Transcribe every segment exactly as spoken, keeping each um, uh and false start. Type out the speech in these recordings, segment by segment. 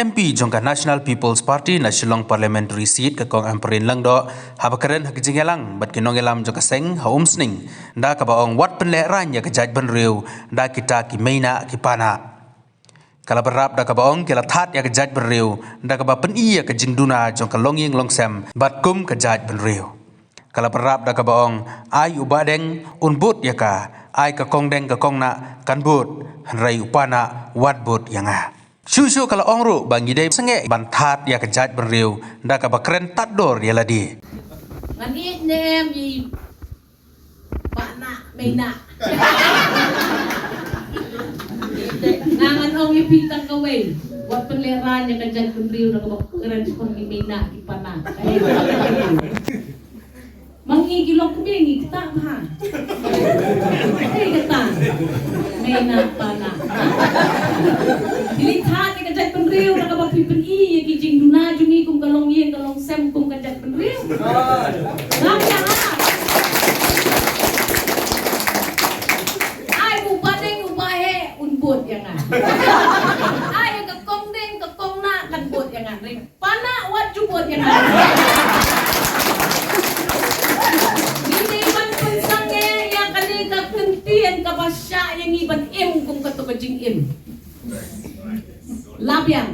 MP jong ka National People's Party na Shillong Parliamentary Seat ka Kong Ampareen Lyngdoh, haba kren ha ka jingïalang bad ki nongïalam jong ka seng ha Umsning, da kaba ong wat pynlehrain ïa ka jaitbynriew da kita ki meinah ki panah. Ka la bynrap da kaba ong ki la thad ïa ka jaitbynriew da kaba pyni ïa ka jingduna jong ka longïing longsem bad kum ka jaitbynriew. Ka la bynrap da kaba ong, ai u Bahdeng un bud ïa ka, ai ka Kongdeng ka Kongnah kan bud, hynrei u Panah wat bud ïa nga. Shuh shuh ka la ong ruh ba ngi dei sangeh ban thad ïa ka jaitbynriew da kaba kren tad dor ïa lade. Ngan ïeit ne em i Panah, Meinah. Nga ngan ong ïa phi tang kawei. Wat pynlehrain ïa ka jaitbynriew da kaba kren shaphang ki Meinah ki Panah. Ma ngi ki lok kmie ngi ktah bha. Hei ktah. Meinah Panah. Phi leit thad ïa ka jaitbynriew da kaba phi pyni ïa ki jingduna jong ngi kum ka longïing ka longsem kum ka jaitbynriew. Ngam ïa ha. Ai u Bahdeng u Baheh un bud ïa nga. Ai ka Kongdeng ka Kongnah kan bud ïa nga. Panah wat ju bud ïa nga. Ngi dei ban pynsangeh ïa kane ka kyntien kaba shah ïa ngi ban im kum kato ka jingim. La biang.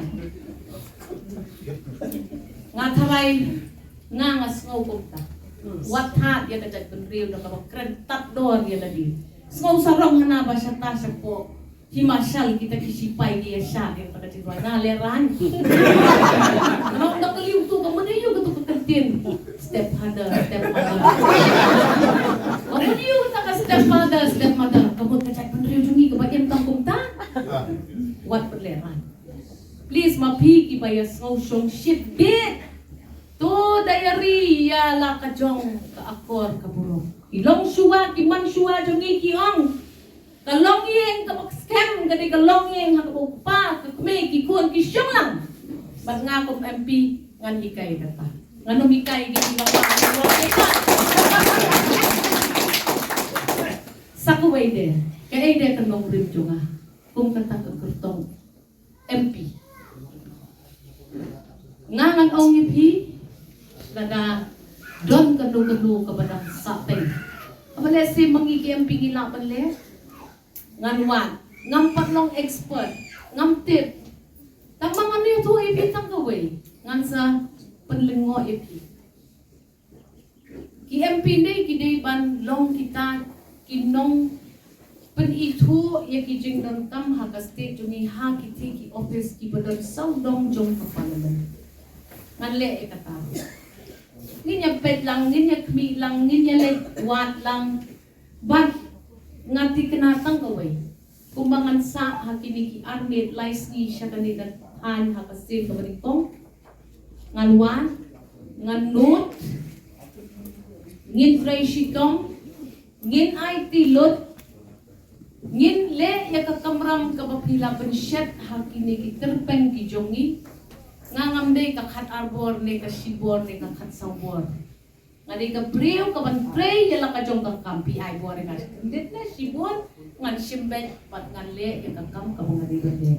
Nga tharai nga nga sngew kumta. Wat thad ïa ka jaitbynriew da kaba kren tad dor ïa lade. Sngew sarong hana ba shata shapoh. Hima shal kita ki sipai ki ïa shah ïa ka jingrwai nga lehrain. Nga ong da ka liang tu ka mane ïa ka tu ka kyntien. Step father, step mother. Ka mane ïa ka step father, step mother. Ka mut ka jaitbynriew jong ngi kaba im tang kumta. Wat pynlehrain. Please ma phi kiba ïa sngew shongshit bit. To diary ïa la ka jong ka akor ka burom. Ki longshuwa ki manshuwa jong ngi ki ong. Ka longïing kaba skhem ka dei ka longïing ha kaba u kpa ka kmie ki khun ki shong lang. Bad nga kum MP ngan hikai kata. Ngan ym hikai ki ki ba sa kawei de. Kaei de ka nongrim jong nga. Kum kata ka kyrtong MP. Nga ngan ong ïa phi lada don kano kano kaba dang sah teng. Haba lehse ma ngi ki MP ngi lah ban leh. Ngan wad, ngam pat long expert, ngam tip. Tang ba ngan ïathuh ïa phi tang kawei, ngan sa pynlyngngoh ïa phi. Ki MP ne ki dei ban long kita ki nongpynithuh ïa ki jingdonkam ha ka state jong ngi ha kiti ki office kiba don sawdong jong ka parliament. Ngan leh ïa kata. Ngin ïa peit lang, ngin ïa khmih lang, ngin ïa leit wad lang. Bad nga thikna tang kawei. Kumba ngan sah ha kine ki armiet lai sngi sha kane ka thaiñ ha ka sien kaba nyngkong. Ngan wan, ngan nud, ngin trei shitom, ngin aiti lut, ngin leh ïa ka kamram kaba phi la pynshet ha kine ki tyrpeng ki jong ngi. Nga ngam dei ka khat ar bor ne ka shi bor ne ka khat saw bor. Nga dei ka briew kaban trei ïa la ka jong ka kam, phi ai bor ïa nga khyndiat ne shibun, ngan shim beit bad ngan leh ïa ka kam kaba nga dei ban leh.